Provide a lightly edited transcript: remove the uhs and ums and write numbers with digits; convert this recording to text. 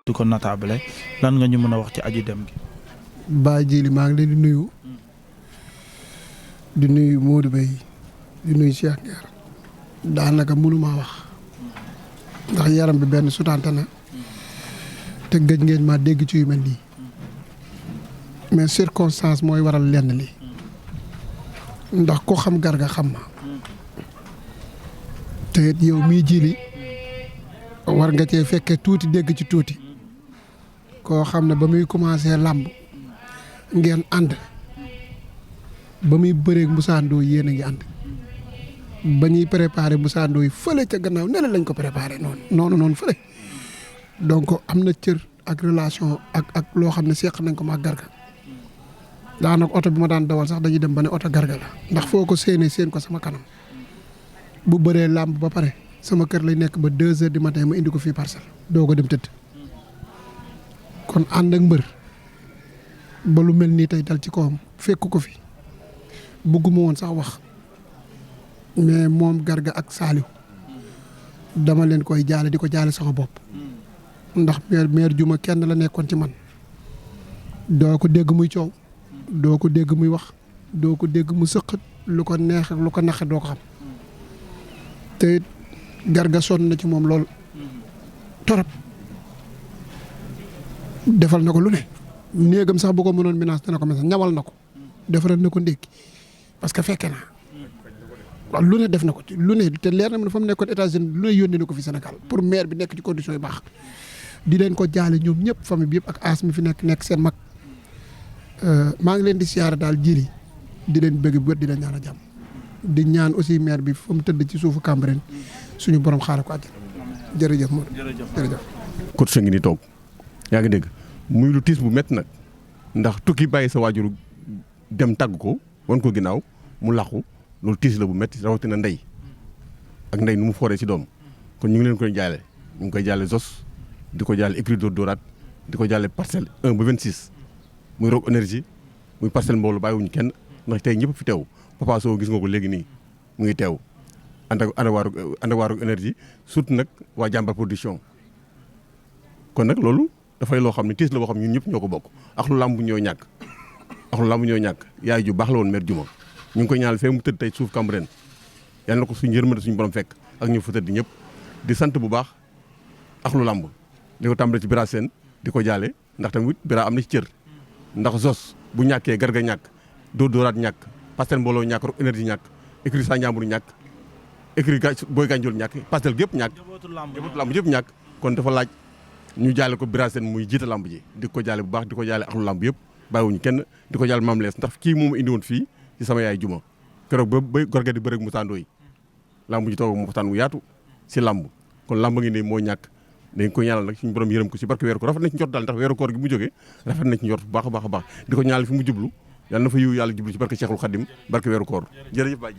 du ko natable lan nga ñu mën a wax ci aji dem gi. Baye Djily maa ngi leen di nuyu Modou Bey di nuyu Cheikh Nguer daanaka mënumaa wax ndax yaram bi benn sutante na te gëj ngeen maa dégg ci yu mel nii mais circonstance mooy waral lenn li ndax ko xam Garga xam ma te yow mii Djily war nga cee fekkee tuuti dégg ci tuuti koo xam ne ba muy commencé làmb ngeen ànd ba muy bëreeg Moussa Ndoye yéen a ngi ànd ba ñuy préparé Moussa Ndoye fële ca gannaaw ne lañ ko préparé noonu fële donc am na cër ak relation ak loo xam ne seq nañ ko ma Garga daanaka oto bi ma daan dawal sax dañuy dem ba ne oto Garga la ndax foo ko séenee seen ko sama kanam bu bëree làmb ba pare sama kër lay nekk ba 2 heures du matin ma indi ko fii Parcelles doo ko dem tëdd kon ànd ak mbër ba lu mel nii tey dal ci kawam fekk ko fi bëgguma woon sax wax mais moom Garga ak Saliou dama leen koy jaale di ko jaale sama bopp ndax maire Juma kenn la nekkoon ci man doo ko dégg muy coow doo ko dégg muy wax doo ko dégg mu sëqat lu ko neex ak lu ko naqe doo ko xam te Garga sonn na ci moom lool torop defal na ko lu ne néegam sax bu ko mënoon menace dana ko menace ñawal na ko defaral na ko ndékki parce que fekke naa waaw lu ne def na ko ci lu ne te leer na ma fa mu nekkoon États-Unis lu ne yónnee na ko fi Sénégal pour maire bi nekk ci condition yu baax di leen ko jaale ñoom ñëpp famille bi yëpp ak as mi fi nekk seen mag maa ngi leen di siyaare daal Djily di leen bëgg bu wér di leen ñaan a jàmm di ñaan aussi maire bi fa mu tëdd ci suufu Cambérène suñu borom xaaral ko àjjana jërëjëf Modou jërëjëf. coach sa ngi ni toog yaa ngi dégg muy lu tiis bu métti nag ndax tukki bàyyi sa waajur dem tàgg ko wan ko ginnaaw mu làqu loolu tiis la bu métti rawatina ndey ak ndey nu mu fooree ci doom kon ñu ngi leen koy jaale ñu ngi koy jaale Zos di ko jaale écurie Dóoraat di ko jaale Parcelles 1 ba 26 muy Rock Énergie muy Parcelles mbooloo bàyyiwuñu kenn ndax tey ñëpp fi teew Papa Sow gis nga ko léegi nii mu ngi teew ànd ak waa Rock Énergie surtout nag waa Jàmbar production kon nag loolu dafay loo xam ne tiis la boo xam ne ñun ñëpp ñoo ko bokk ak lu làmb ñoo ñàkk yaay ju baax la woon mère Juma ñu ngi koy ñaanal fee mu tëdd tey suuf Cambérène yal na ko suñu yërmande suñu borom fekk ak ñu fa tëdd ñëpp di sant bu baax ak lu làmb di ko tàmbale ci Bira Sène di ko jaale ndax tamit Bira am na ci cër ndax Zos bu ñàkkee Garga ñàkk Dóoraat ñàkk Parcelles mbooloo ñàkk Rock Énergie ñàkk écurie Sa Ndiambour ñàkk écurie Boy Gandiol ñàkk Parcelles gépp ñàkk jabootu làmb yëpp ñàkk kon dafa laaj ñu jaale ko Bira Sène muy jiite lamb ji di ko jaale bu baax di ko jaale axlu lamb yëpp bàyyiwuñu kenn di ko jaale Mame Less ndax kii moom indi woon fii ci sama yaay Juma keroog ba Garga di bëreeg Moussa Ndoye lamb ji toog mu waxtaan mu yaatu si lamb kon lamb ngi ne moo ñàkk dañ ko ñaanal nag suñu borom yërëm ko si barke weeru ko rafet na ci njort daal ndax weeru koor gi mu jógee rafet na ci njort bu baax a baax di ko ñaanal fi mu jublu yàlla na fa yiw yàlla jublu ci barke Cheikhul Khadim barke weeru koor jërëjëf Baye.